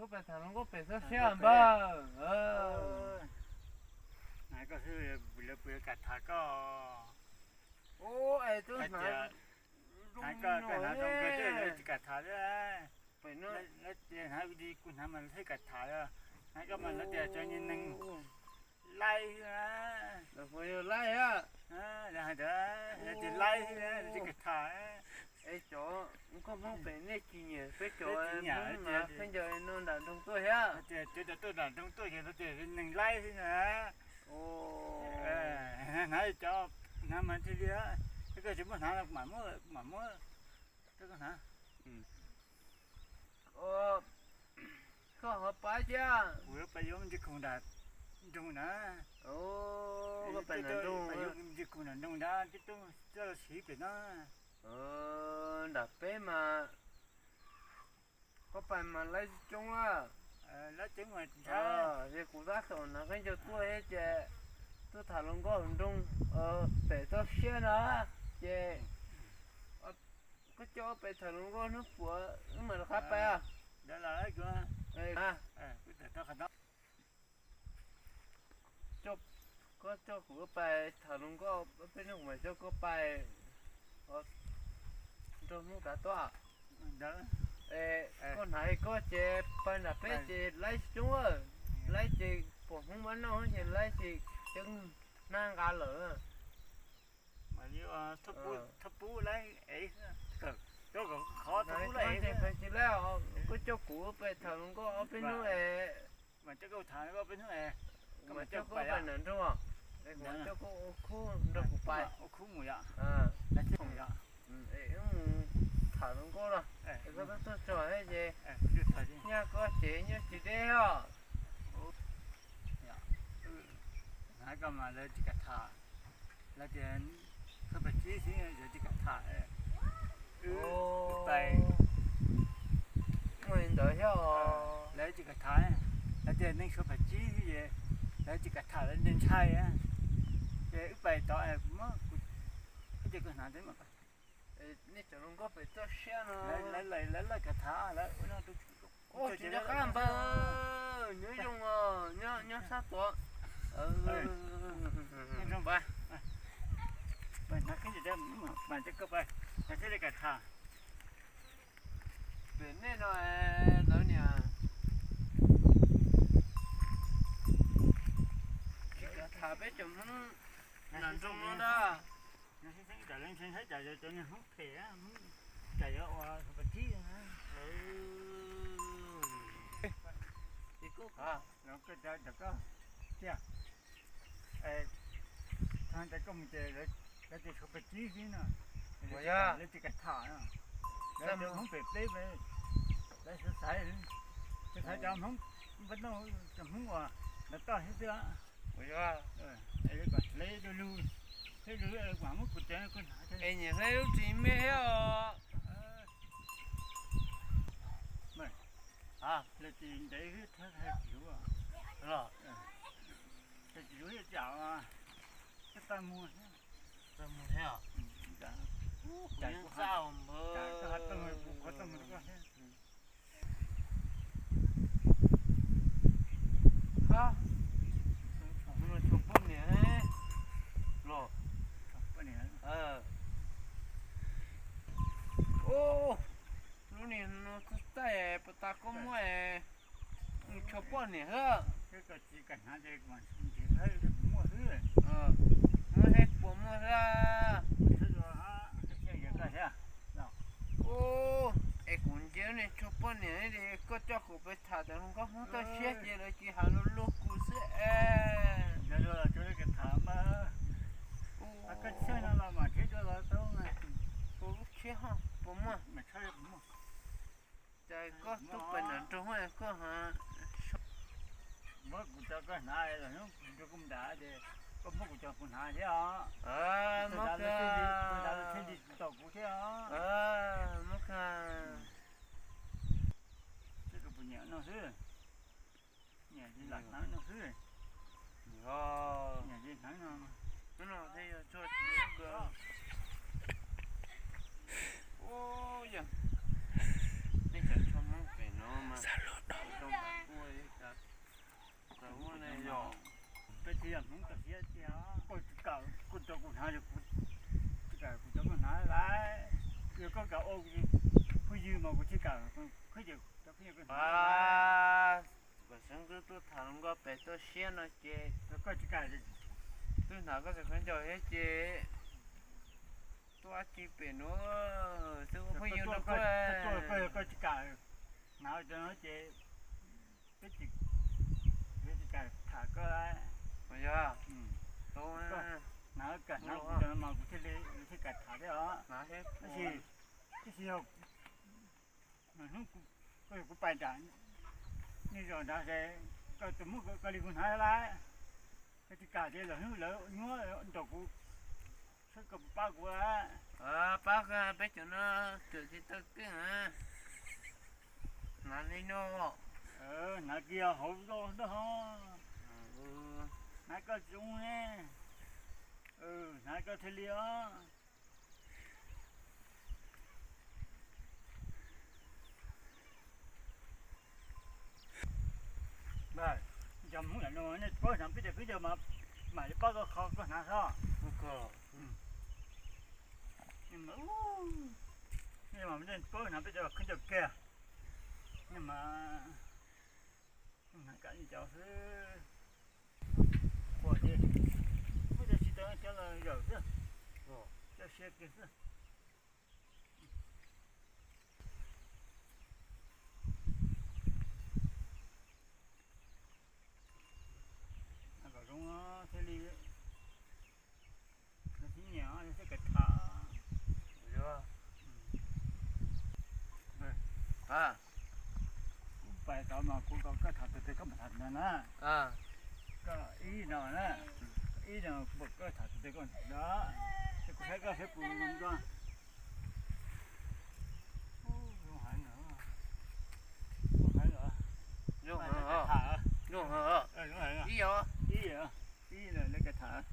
Pais tham hluas nkauj pem txoj siab npawg. Hais koj xwb, lawv puas yuav kam tham koj? Ub, es twb hais tias, hais koj, koj hnav zoo kawg thiab lawv tsis kam tham thiab. Pem no, lawv tias hnav li kuv hnav mas lawv thiaj kam tham, hais koj mas lawv tias cov neeg laib xwb na. Lawv puas yog laib a? Lawv hais tias, lawv tias laib xwb na, lawv tsis kam tham. Es cov nkauj Hmoob pem nej tsis nyiam peb cov Hmoob mas peb ncaws no nram nroog tuaj thiab? Tias cov tuaj nram nroog tuaj ces lawv tias neeg laib xwb na. Hnav cov, hnav mas thiaj li, koj tsis muab hnav mam muab, mam muab rau koj hnav. Koj ho pab thiab? Kuv yuav pais yuav me ntsis khoom nram nroog na. Koj pais nram nroog, yuav me ntsis khoom nram nroog na, tib tug coj los siv pem no. Nram peb mas koj pais mas laib coob a. Laib coob mas, es kuv tab tom hnav khaub ncaws tuaj thiab ces tuaj tham hluas nkauj hauv nroog pem toj siab no ces koj coj pais tham hluas nkauj hnub puav wb mam rov qab pais. Koj coj kuv pais tham hluas nkauj peb hnub kuv mam coj koj pais nrog Hmoob kav toj. Es koj hnav koj ces pais nram peb ces laib coob, laib ces pom Hmoob mab noj ces laib ces coob hnab nqa lawm. Thaj pub laib ev, cov kom qhov thaj pub laib ev. Koj coj kuv pais tham hluas nkauj ob peb hnub es, mas coj koj tham peb hnub es, mas coj koj pais nram nroog, es kuv coj koj ua khub nrog kuv pais ua khub mus yom. Wb mus tham hluas nkauj los, koj tuaj txog thiab ces nyaj koj ces nyaj tsis deb os. Hnav koj mas lawv tsis kam tham, lawv tias koj pais tib xwb lawv tsis kam tham. Wb pais, muaj li ntawd thiab os. Lawv tsis kam tham, lawv tias neeg suav pais tib xwb ces lawv tsis kam tham, lawv ntshai ntshai. Ces wb pais tod, kuv muab, kuv, ces koj hnav teb mas. Nej cov hluas nkauj pem toj siab no, lawv, lawv kam tham, lawv ua no rau, tsis nco qab npawg, nyob zoo os, nyob sab tod. Zoo, pais, pais hnav khaub ncaws, mas coj koj pais, thiaj li kam tham. Pem nej no lawv niam tsis kam tham peb cov Hmoob nram nroog no ntag. Cas lawv ntshai ntshai cas cov niag Hmoob phem, Hmoob cas yuav ua pab tib na. Ces koj, koj tias, tias koj mus ces lawv tias tshuav pab tib xwb no. Lawv tsis kam tham no. Lawv tias Hmoob phem peb, lawv xav xaiv, xav xaiv cov Hmoob, npaj noj cov Hmoob uas lawv toj xwb xwb. Kom hle du lug, hle du lug, muab kuv cov koj hnav, es nyiam hle lub ris me thiab os. Lawv tsis ntev xwb thawj tsis luv, tsis luv ib tsam, tsis tau muag thiab. Tsis tau muag thiab os. Cas kuv, cas koj ho tau muag, kuv qhuav tau muag rau koj thiab. Hab, no tshuav poj niam los. Ub, lub niag no txog taij puas tas koj muab, tshuav poj niam xwb. Muab thiab puas muaj xwb. Ub, es kuv ntsia ne tshuav poj niam li, koj coj kuv pais tham cov hluas nkauj Hmoob toj siab ces lawv tsis hais lus lug kuv xwb es. Ub, lub tshiab ho puas muaj? Cas koj tuaj pem nram nroog koj ho, muab kuv cov koj hnav los hnub kuv nrog koj mus nram ces koj muab kuv cov kuv hnav thiab os. Muab koj, thiaj li tau kuv thiab os. Muab koj, nyiam no xwb, nyiam li lam hnav no xwb, nyiam li hnav no. Ub, yog nej cov tshuaj Hmoob pem no mas Tsis yog Hmoob txoj sia tiag. Koj tsis kam kuv rau kuv hnav, kuv tsis kam kuv rau koj hnav lawm. Yog koj kam ua phooj ywg mas kuv tsis kam, kuv tsis kam. Kom Xeev Ntuj tuaj tham hluas nkauj pem txoj sia no ces koj tsis kam, twb hnav koj txoj khaub ncaws thiab ces tuaj dab tsi pem no, twb ua phooj ywg rau koj. Koj tsis kam hnav rau no ces peb tsis, peb tsis kam tham koj. Yog, hnav kam hnav kuv rau no mas kuv thiaj li, kuv thiaj kam tham thiab os. Tab sis, tab sis yog hnub koj yog kuv pais nram nej zos nrad es koj tus muab koj li kuv hnav lawm, koj tsis kam ces lwm hnub lawv nyuab nrog kuv, saib koj puas pab kuv. Pab koj, peb cov no tsuam tsis tau keej na. Hnav li no, hnav kiag hauv zos nrog, hnav koj zoo ne, hnav koj thiaj li os. Cov Hmoob no nej paub hnav peb cov khaub ncaws mas mam li paub koj kho koj hnav xwb. Nej mas nej paub hnav peb cov khaub ncaws kiag, nej mas hnav kam nej cov xwb. Qhuas ces muab cov tsis tau cov los zawm xwb, cov siav kiag xwb. Kom zoo thiaj li, thiaj nyiam thiab kam tham. Kuv pais tod mas kuv kom koj tham tus twg koj mam tham ntawd na. Koj ib no na, ib no kuv pom koj tham tus twg koj tham ntawd, ces kuv saib koj saib kuv zoo koj. Zoo heev, zoo heev, zoo heev, ib, ib lawm lawv kam tham.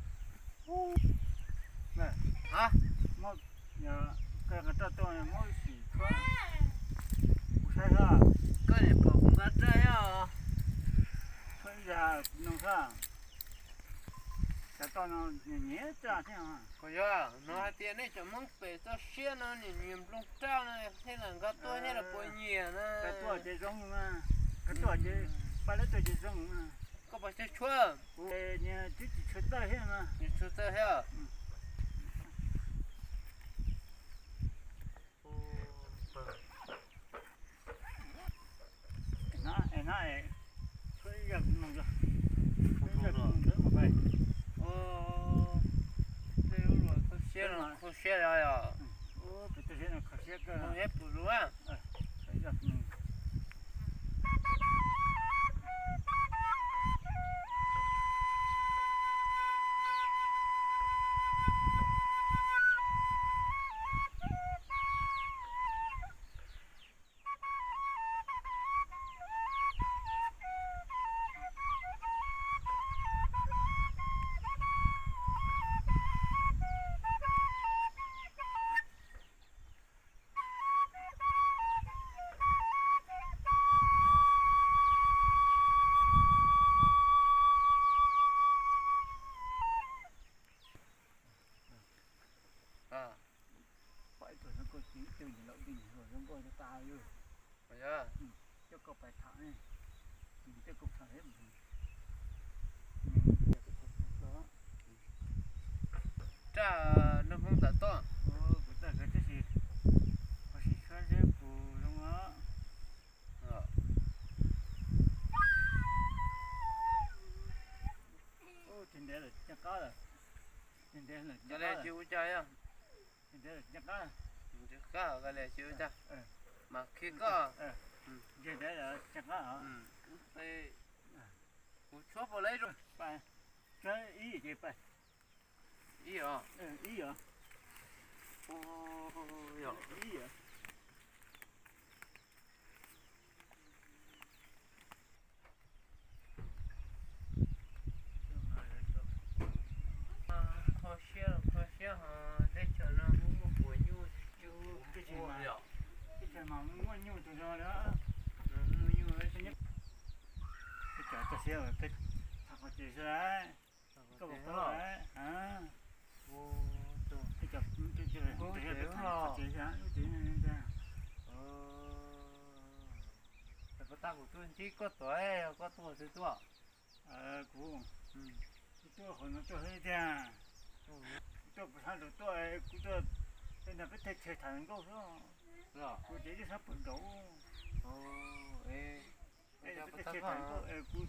Koj nqa roj tuaj muab sim tshuab, kuv saib xwb. Koj niam pom kuv nqa roj os. Tshuab ib zag no xwb. Cov toj no nyiam nyiam raj thiab. Kuv yog no hais tias nej cov Hmoob pem txoj siab no nyiam nyiam nplooj raj no, thiaj li nqa tuaj thiaj li puas nyiam na. Nqa tuaj ces zoo na, nqa tuaj ces pab lawv tuaj ces zoo na. Koj puas tshuab? Kuv niag twb tsis tshua txawj thiab mas. Tsis tshua txawj thiab. Hnab, hnab, tshuab ib zag kuv mloog, tshuab ib zag kuv mloog ntawd mas pais. Tej lub luam kho siab no kho siab yog yog. Pem toj siab no kho siab kawg. Mloog ib pus lus. Tshuab ib zag kuv mloog. Pom ib tug zoo nkauj, ib tug niam laus, ib tug niam hluas zoo nkauj tas tas li. Coj koj pais tham ne, tej koj tham thiab. Raj nrog Hmoob tam toj. Kuv txawj kawg tab sis ho sim tshuab seb puas zoo os. Ub, tes ntev lawm, caj qab lawm. Tes ntev lawm, caj qab lawm. Tes ntev lawm, caj qab lawm. Tes ntev lawm, caj qab lawm. Tes ntev lawm, caj qab lawm. Mas khi koj. Tes ntev lawm, caj qab lawm. Kuv tshuab puas lawm. Tshuab ib ces pais. Ib os. Ib os. Ib os. Kho siab los kho siab ho teb chaws no kuj muaj puas nyuj tsis cuag yom. Teb chaws mas muaj nyuj tag zog li. Muaj nyuj. Teb chaws kho siab, tham qhov tsev xwb lauj. Koj puas paub? Puas tas kuv tuaj ntsib koj tuaj, koj tuaj twg tuaj? Kuv, kuv tuaj qhov no tuaj thiab tiag. Kuv tuaj puag sab nraud tuaj, kuv tuaj tej no peb teg chaw tham nkauj xwb. Kuv ces ib sab puag nraud. Peb teg chaw tham nkauj, kuv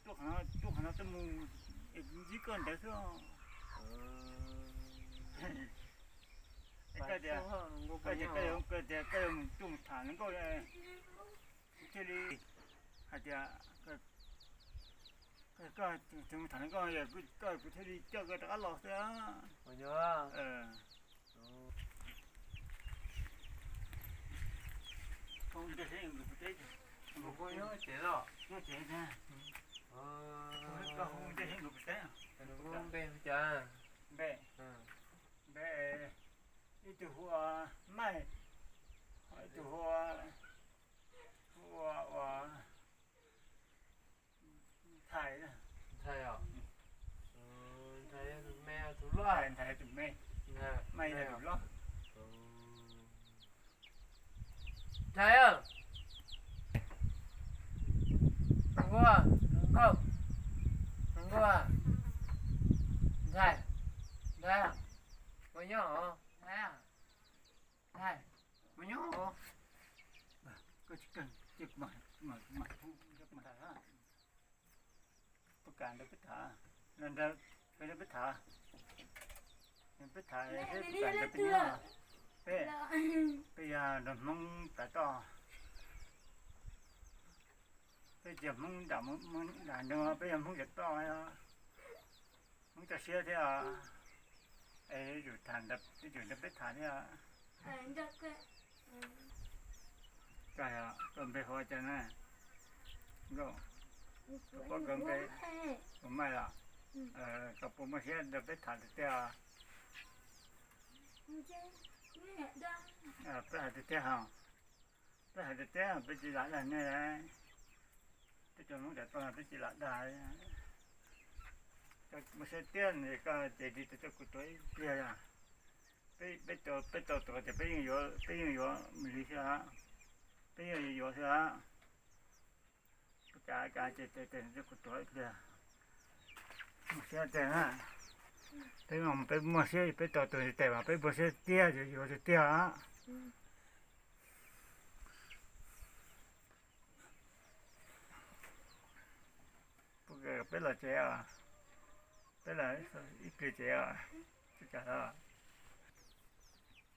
tuaj qhov no tuaj mus, es kuv ntsib koj ntawd xwb. Koj tias, koj tias koj yuav mus tuaj mus tham nkauj, kuv thiaj li hais tias koj mus tham nkauj, koj kuv thiaj li coj koj rov qab los xwb. Npe, ib tug hu ua Maij, ib tug hu ua, ua Ntxhais. Ntxhais os? Ntxhais yog tus me tus loj? Ntxhais yog tus me, Maij yog tus loj. Ntxhais, Nkauj, Nkauj, Ntxhais, Ntxhais, puas nyob os? Ntxhais, puas nyob os? Puas kam nrog peb tham? Nrog peb tham, peb tham, peb tham, peb, peb yog nrog Hmoob tas toj, peb tsis yog Hmoob nram, Hmoob nram nrog, peb yog Hmoob tas toj. Hmoob tso siab thiab, es yuav tsum tham, yuav tsum nrog peb tham thiab. Koj npe hu ua cas na? Nkauj, koj paub koj npe hu Maij los? Koj puas muaj siab nrog peb tham tiag tiag? Peb hais tiag tiag hos, peb hais tiag tiag, peb tsis lam dag nej. Peb cov Hmoob tas toj peb tsis lam dag. Koj muaj siab tiag ces koj ces ris tes rau kuv tuav ib pliag. Peb, peb tau, peb tau tuav ces peb yeej yuav, peb yeej yuav li xwb, peb yeej yuav xwb. Koj kav, kav ces tes rau kuv tuav ib pliag. Muaj siab tiag na. Peb, peb muaj siab, peb tau tus ntiv tes mas peb muaj siab tiag, yuav, yuav tiag tiag. Peb los tsev os, peb los ib pliag tsev os, peb kam los.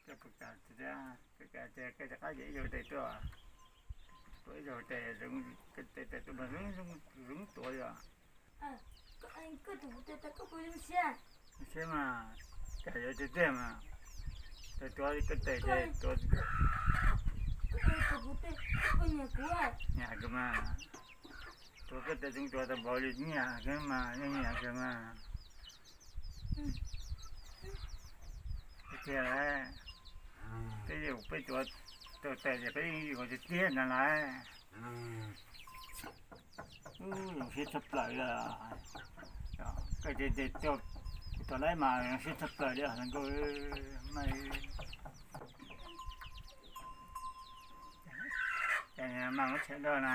Koj puas kam tiag, koj kam tiag koj rov qab ces ib zaug tes tuaj, tuaj ib zaug tes, tes tes tuaj mas zoo, zoo tuav yom. Siab mas, kam yuav tiag tiag mas, tes tuav koj tes ces tuav, nyiam kawg mas, tuav koj tes zoo tuav tau npaum li nyiam kawg mas, yeej nyiam kawg mas. Tiag, peb yuav peb tuav tau tes ces peb yeej yuav tiag tiag ntag lauj. Zoo siab tshaj plaws li. Koj ces tes tuaj kuv tuav laib mas zoo siab tshaj plaws li os nkauj. Cas mas muab tshem dua na,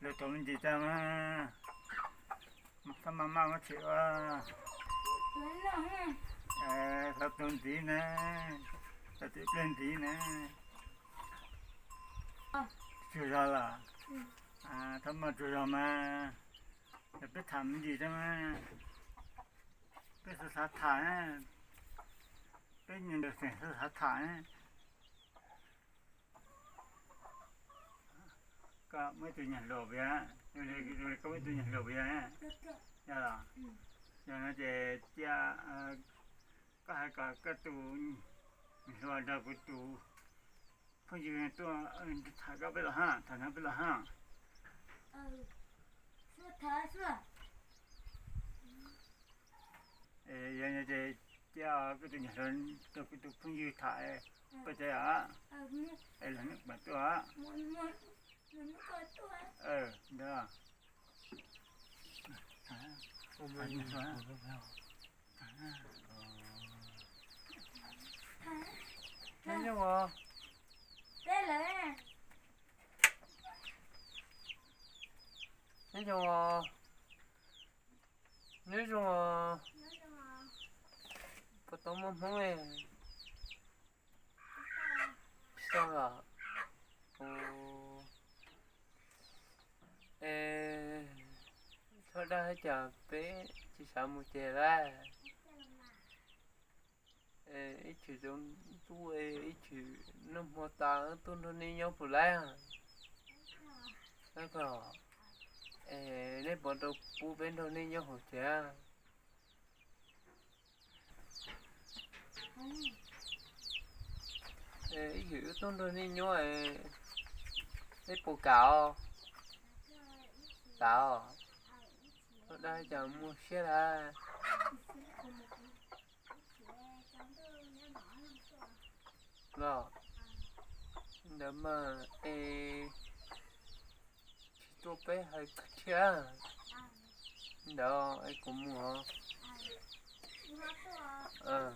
luag tuav me ntsis tag mas, mas txhob maj maj muab tshem ua. Txhob tuav ntxiv na, txhob tuav ib pliag ntxiv na. Tsaug zog lawm, txhob maj tsaug zog mas, peb tham me ntsis tag mas, peb xav xav tham na, peb nyias ntaus xeem xav xav tham na. Koj muaj ib tug nyuag hluas puas yog? Koj muaj ib tug nyuag hluas puas yog? Yog los? Yog no ces cia koj hais kom koj tus nyuag hluas nrog kuv tus phooj ywg tuaj tham koj peb los hab, tham no peb los hab. Yog no ces cia koj tus nyuag hluas nrog kuv tus phooj ywg tham peb tsev os, es los neb mam tuaj. Ntag. Nyob zoo os. Nyob zoo os. Nyob zoo os. Puas tau muaj hmoob? Tsis tau los? Es txhob dag, cas peb tsis xav mus ces lawm? Ib chim zoo ntuj, ib chim noj hmo tas wb tuaj nrog nej nyob puas laib? Es nej puas tau pub peb nrog nej nyob hauv tsev? Ib chim wb tuaj nrog nej nyob, nej puas kam os? Kam os. Txhob dag, cas muaj siab lawm. Los ntawd mas es tsis tuaj peb hais thiab. Ntawd es kuv mus os.